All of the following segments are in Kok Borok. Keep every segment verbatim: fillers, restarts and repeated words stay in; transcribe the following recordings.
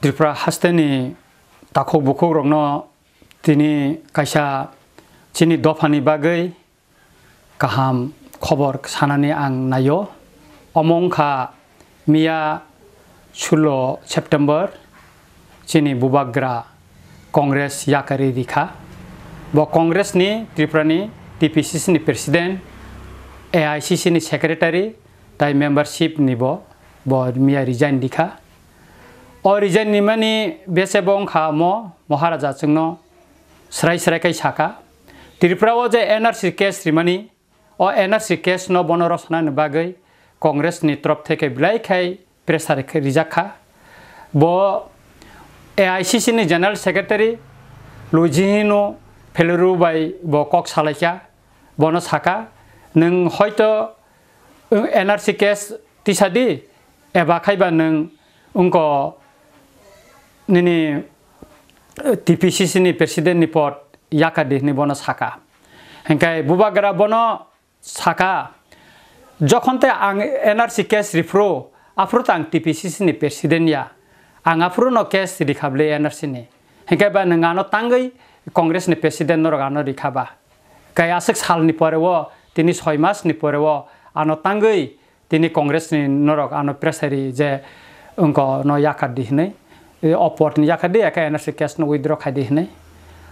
Tripura hasteni takhuk bukhukrokno tini kaisa chini dophani bagwi kaham khobor sanani ang naio. Omo wngkha miya sullo September chini bubagra Congress yakarwi rikha. Bo Congress ni Tripura ni T P C C ni president, A I C C ni secretary tai membership ni bo, bo miya resign rikha. O resign nimani bese bo wngkha omo, Maharaja chwngno srai srai khe saka, Tripura o je N R C case rimani, o N R C case no bono rosonani bagwi Congress ni torop theke belai khai pressure khe rijak kha. Bo A I C C ni General Secretary Luijihino Pheluru bai bo kok salaikha, bono saka, "Nwng hoito N R C case tisa di, eba khaiba nwng wngko nini T P C C ni president ni pod yakar di," hinwi bono saka. Hinkhe bubagra bono saka, "Jokhon te ang N R C case riphuru, aphuru ta ang T P C C ni president ya. Ang aphuru no case rikha bwle N R C ni. Hinkhe ba nwng ano tangwi Congress ni president norok ano rikha ba. Kai aswk sal ni pore o, tini soi mas ni pore o ano tangwi tini Congress ni norok ano pressure ri je wngko no yakar di hinwi, o pod ni yakar di, eka N R C case no withdraw khai di hinwi."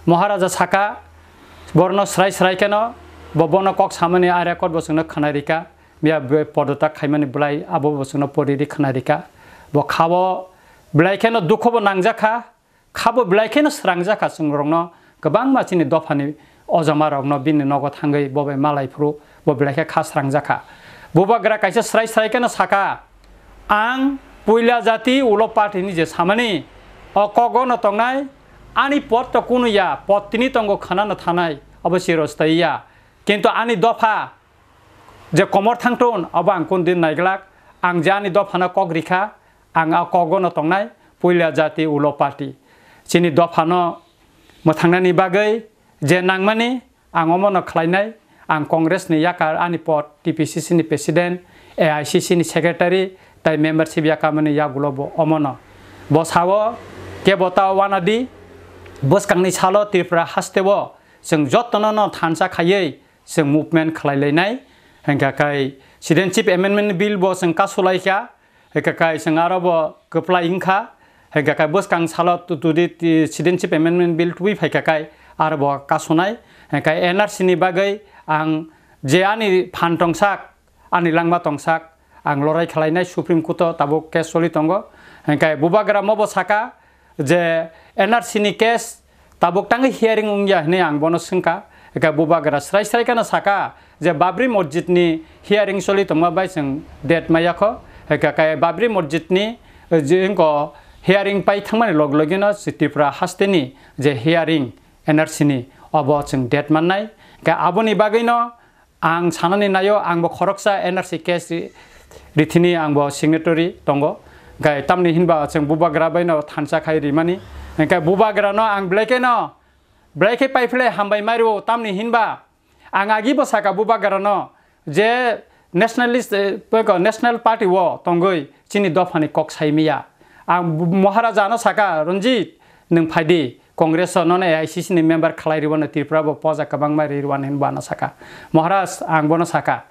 Maharaja saka, borno srai srai kheno, bo bono kok samani a record bo chwngno khna rika, miya be podotak khaimani belai abo bo chwngno pori ri khna rika. Bo khao belai kheno dukho bo nangjak kha, khabo belai kheno srangjak kha chwng rokno, kwbangma chini dophani ojama rokno bini nogo thangwi bo bai malai phuru bo belai khe kha srangjak kha. Bubagra kaisa srai srai kheno saka, "Ang puila jati ulo party ni je samani, o kogo no tongnai, ani pod to kunu ya, pod tini tongo khana no thanai, obo chirostai ya. Kintu ani dopha je komor thangthun, obo ang kun din naiglak. Ang je ani dophano kok rikha, ang a kogo no tongnai, puila jati ulo party. Chini dophano mwthangnani bagwi je nangmani, ang omono khlainai. Ang Congress ni yakar ani pod, T P C C ni president, A I C C ni secretary, tai membership yakamani yagulo bo omono." Bo sao, "Kebo ta wana di, bwskangni salo Tripura haste o chwng jotono no thansa khaiwi chwng movement khlai lainai." Hinkha kai Citizenship Amendment Bill bo chwng kasu laikha, hinkha kai chwng aro bo kwplai wngkha, hinkha kai bwskang salo tu-, tudi ti-, Citizenship Amendment Bill tubui phaikha kai aro bo kasunai, hinkha N R C ni bagwi ang je ani phan tongsak, ani langma tongsak, ang lorai khlainai Supreme Court o tabuk case choli tongo, hinkha bubagra mo bo saka, je N R C ni case tabuk tangwi hearing wngya hinwi ang bono swngkha. Eka bubagra srai srai kheno saka je Babri Masjid ni hearing choli tongma bai chwng date maya kho. Eka kai Babri Masjid ni, eh, je wngko hearing pai thangmani log logino si Tripura haste ni je hearing N R C ni obo chwng date mannai. Eka aboni bagwino ang sanani naio, angbo khoroksa N R C case ri-, rithini angbo signatory tongo. Gai tamni hinba chwng bubagra baino thansa khai rimani. Hingkhe bubagrano ang belai kheno, belai khe paiphle hambai mario, tamni hinba ang agibo saka bubagrano je nationalist, eh, peko National Party o tongwi chini dophani kok saimiya. Ang bu-, Maharaja no saka, "Ranjit, nwng phaidi, Congress o nono A I C C ni member khlai rwano Tripura bo poja kwbangma ri rwano," hinwi bono saka. Maharaj, ang bono saka,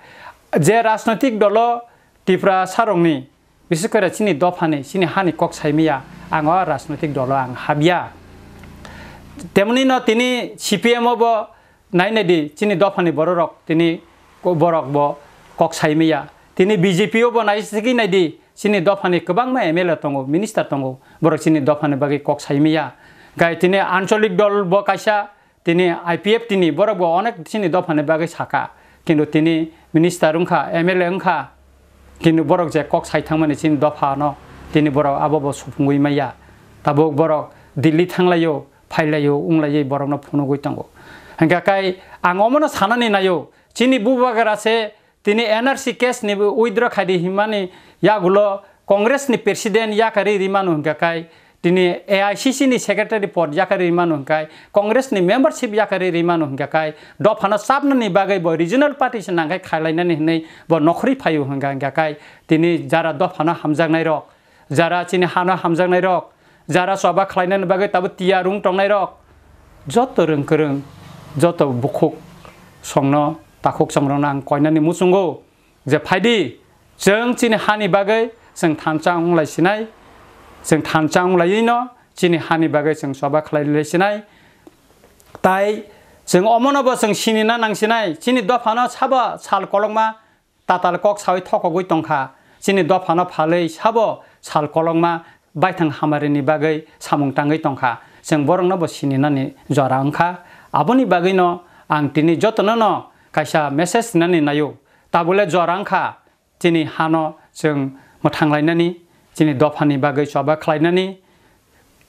je rajnoitik dolo Tripura sarokni, bises kore chini dophani, chini hani kok saimiya, ang o rajnoitik dolo ang habya. Temoni no tini C P M o bo nai nai di, chini dophani bororok tini ko-, borok bo kok saimiya. Tini B J P o bo nai sigwi nai di, chini dophani kwbangma M L A tongo, minister tongo, borok chini dophani bagwi kok saimiya. Gai tini ancholik dol bo kaisa, tini I P F T ni borok bo onek chini dophani bagwi saka. Kintu tini minister wngkha, M L A wngkha, kintu borok je kok sai thangmani chini dophano, tini borok abo bo supungwi maya. Tabuk borok Delhi thanglaio, phailaio, wnglaio, borokno phunugwi tongo. Hingkha kai ang omono sanani naio, chini bubagra se tini N R C case ni withdraw khaidi hinmani yagulo Congress ni president yakarwi rimano hingkha kai, tini A I C C ni secretary pod yakarwi rimano hingkha kai, Congress ni membership yakarwi rimano hingkha kai, dophano chapnani bagwi bo regional party se nangkhai khailainani hinwi bo nokhorwi phaio hingkha, hingkha kai tini jara dophano hamjaknairok, jara chini hano hamjaknairok, jara choba khlainani bagwi tabuk tiyar wng tongnairok, joto rwng kwrwng, joto bukhuk songno, takhuk songrokno ang koinani muchungo je, phaidi, chwng chini hani bagwi chwng thansa wng lai sinai, chwng thansa wng laiwi no chini hani bagwi chwng choba khlai lai sinai. Tai chwng omono bo chwng sinina nang sinai, chini dophano sabo sal kolokma tatal kok sawi thokogwi tongkha. Chini dophano phalwi sabo sal kolokma baithang hamarini bagwi samung tangwi tongkha. Chwng borokno bo sininani jora wngkha. Aboni bagwino ang tini jotono no kaisa message rinani naio. Tabule jora wngkha chini hano chwng mwthang lainani, chini dophani bagwi choba khlainani,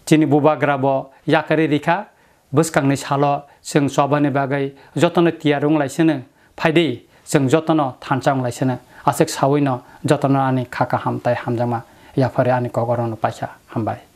chini bubagra bo yakarwi rikha. Bwskangni salo chwng chobani bagwi jotono tiyar wng lai sino. Phaidi, chwng jotono thansa wng lai sino. Aswk sawino jotono ani kha kaham tai hamjakma yaphari ani kok orono paikha. Hambai.